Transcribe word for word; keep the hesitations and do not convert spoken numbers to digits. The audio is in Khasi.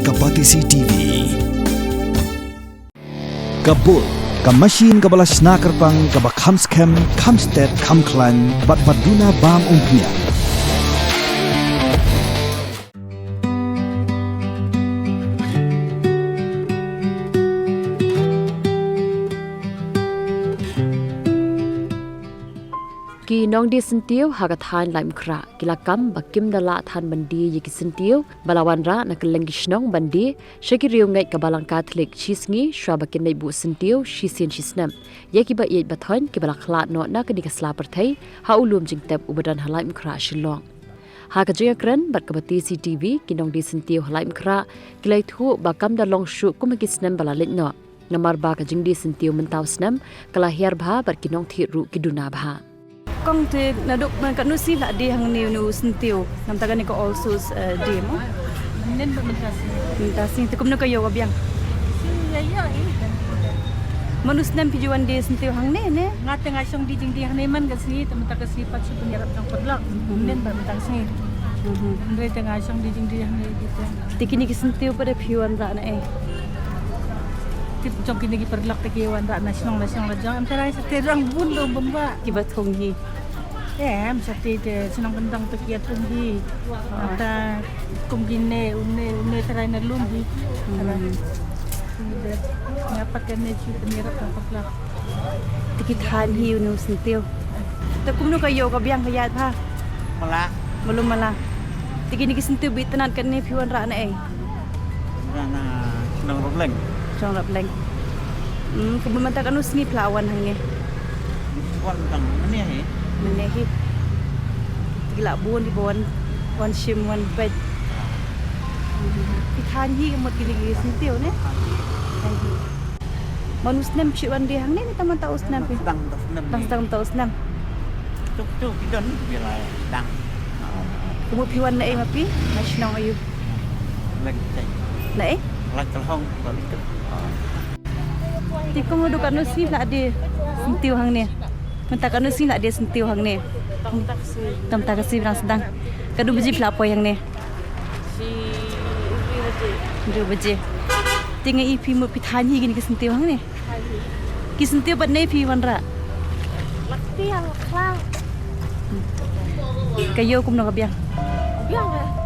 Ka Batesi T V. Ka Bull, ka machine kaba la shna kyrpang, kaba kham skhem, kham stet, kham khlaiñ, bad ba duna bam umphniang. Ki nongdie syntiew ha ka thaiñ Laitumkhrah ki la kam ba kim da lah than ban die ïa ki syntiew ba la wanrah na kylleng ki shnong ban die sha ki riewngeit ka Balang Katholik shisngi shuwa ba kin leit buh syntiew shisien shisnem ïa kiba ïeit ba thoiñ kiba la khlad noh na kane ka sla pyrthei ha u lum jingtep uba don ha Laitumkhrah Shillong. Ha ka jingïakren bad ka Batesi T V, ki nongdie syntiew ha Laitumkhrah ki la ïathuh ba kam da long shuh kum ha ki snem ba la leit noh. Namar ba ka jingdie syntiew mynta u snem ka la hiar bha bad ki nongthied ruh ki duna bha. Kong te naduh mynta katno sngi la die hangne une u syntiew, namar kane ka All Souls, eh, Day mo? Mynnin bad mynta sngi. Mynta sngi te kumno ka ïew ka biang? Sngi ïa ïa eh. Man u snem phi ju wan die syntiew hangne ne? Nga te nga shong die jingdie hangne man ka sngi te mynta ka sngi pat shu pynïarap jong paralok. Mynnin bad mynta sngi. Mhm. Hynrei te nga shong die jingdie hangne die te. Te kine ki syntiew pat de phi wanrah na ei? Tip jong kine ki paralok te ki wanrah na shnong na shnong la jong. Em tharai sa te rang bun lo bun ba. Kiba thung hi. Em sa te te shnong kyndong te ki ïa thung hi. Ah. Ata kum kine une une tharai na lum hi. Hmm. Tharai. Nga pat kane shu pynïarap ka paralok. Te ki than hi une u syntiew. Te kumno ka ïew ka biang ka ïaid bha? Mala. Malum mala. Te kine ki syntiew ba itynnad kane phi wanrah na ei? Wanrah na shnong Robleng. Shnong Robleng. Hmm, kumba mynta katno sngi phi la wan hangne? Wan tang mynne hi. Mynne hi. Te ki la bun kiba wan, wan shim wan peit. Phi than hi ka mut kine ki syntiew ne? Than hi. Man u snem phi shu wan die hangne ne tang mynta u snem phi? Sdang mynta u snem. Tang sdang mynta u snem. Tuk tuk ki don ki la sdang. Ka mut phi wan na ei ma phi? Na shnong aïu? Leng Ceng. Na ei? Leng Kelhong, Balik. Te kong haduh katno sngi phi la die syntiew hangne? Mynta katno sngi la die syntiew hangne? Tang mynta ka sngi. Tang mynta ka sngi ba dang sdang. Katno baje phi la poi hangne? Shi hynriew baje. Hynriew baje. Te nga i phi mut phi than hi kine ki syntiew hangne? Than hi. Ki syntiew pat ne phi wanrah? Lak tiang, lak khlang. Ka ïew kumno ka biang? Biang ka.